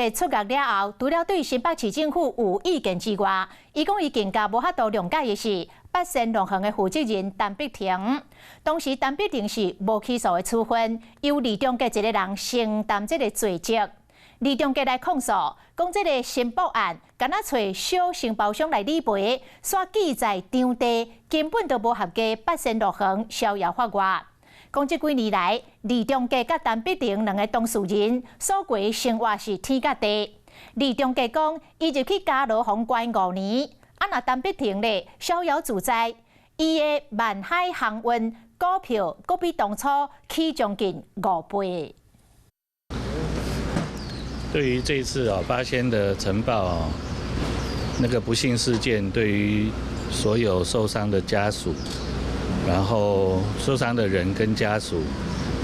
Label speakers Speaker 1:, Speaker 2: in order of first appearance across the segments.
Speaker 1: 杰出獄了後，除了對新北市政府有意見之外，伊講伊更加無法度諒解的是八仙樂園的負責人陳碧婷。當時陳碧婷是無起訴的處分，由李中杰一個人承擔這个罪責。李中杰來控訴，講這个申報案，敢若揣小承包商來理賠，煞記載場地根本就無合家八仙樂園逍遙法外。講這幾年來，李中杰佮陳碧婷兩个當事人所過的生活是天佮地。李中杰講，伊入去加羅房關5年，啊若陳碧婷咧逍遙自在，伊的萬海航運股票閣比當初起將近5倍。
Speaker 2: 對於這次啊八仙的塵爆啊，那個不幸事件，對於所有受傷的家屬，然後受傷的人跟家屬，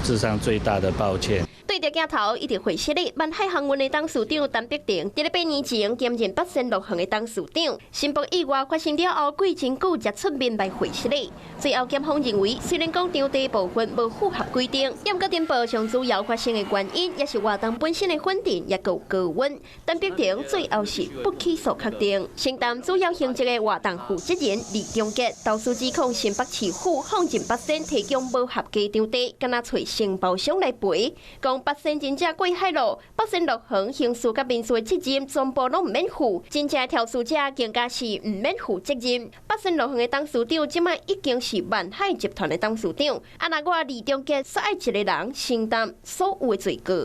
Speaker 2: 致上最大的抱歉。
Speaker 3: 對著鏡頭，伊佇會室裡，萬海航運的董事長陳碧婷，佇咧8年前兼任八仙樂園的董事長。新北意外發生了後，過真久才出面來回釋理。最後檢方認為，雖然講場地部分無符合規定，毋過塵爆上主要發生的原因，也是活動本身的穩定，也夠高溫。陳碧婷最後是不起訴確定，承擔主要刑責的活動負責人李中杰，投訴指控新北市府放任八仙提供無合格場地，敢若揣承包商來賠，講八仙真正過海咯，八仙樂園刑事佮民事的責任全部攏毋免負，真正肇事者更加是毋免負責任。八仙樂園的董事長這擺已經是萬海集團的董事長，啊若我李中杰煞愛一个人承擔所有的罪過。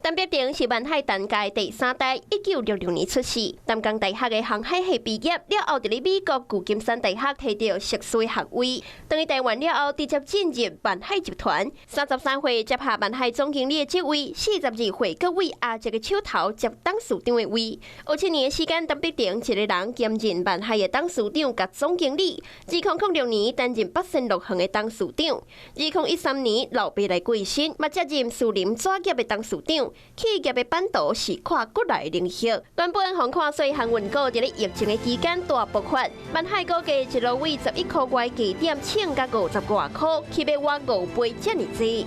Speaker 3: 陳碧婷是萬海陳家第三代，1966年出世，淡江大學的航海系畢業，了後佇咧美國舊金山大學提著碩士學位。轉去台灣了後，直接進入萬海集團。33歲接下萬海總經理的職位，42歲閣為阿叔的手頭接董事長的位。7年的時間，陳碧婷一个人兼任萬海的董事長佮總經理。2006年擔任八仙樂園的董事長。2013年老爸來過身，嘛接任士林紙業的董事長。企業的版圖是看國內領域。原本予看衰航運股佇咧疫情的期間大爆發，萬海股價一路為11塊外低點衝到50外箍，起碼倚5倍遮爾濟。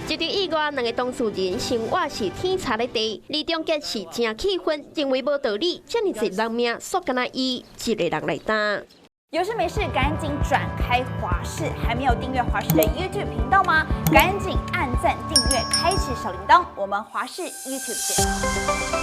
Speaker 3: 這場意外，兩个當事人生活是天差咧地。李中杰是誠氣憤，認為無道理，遮爾濟人命，煞敢若伊一个人來擔。
Speaker 4: 有事沒事，趕緊轉開華視，還沒有訂閱華視的 YouTube 頻道嗎？趕緊按讚、訂閱、開啟小鈴鐺，我們華視 YouTube 見。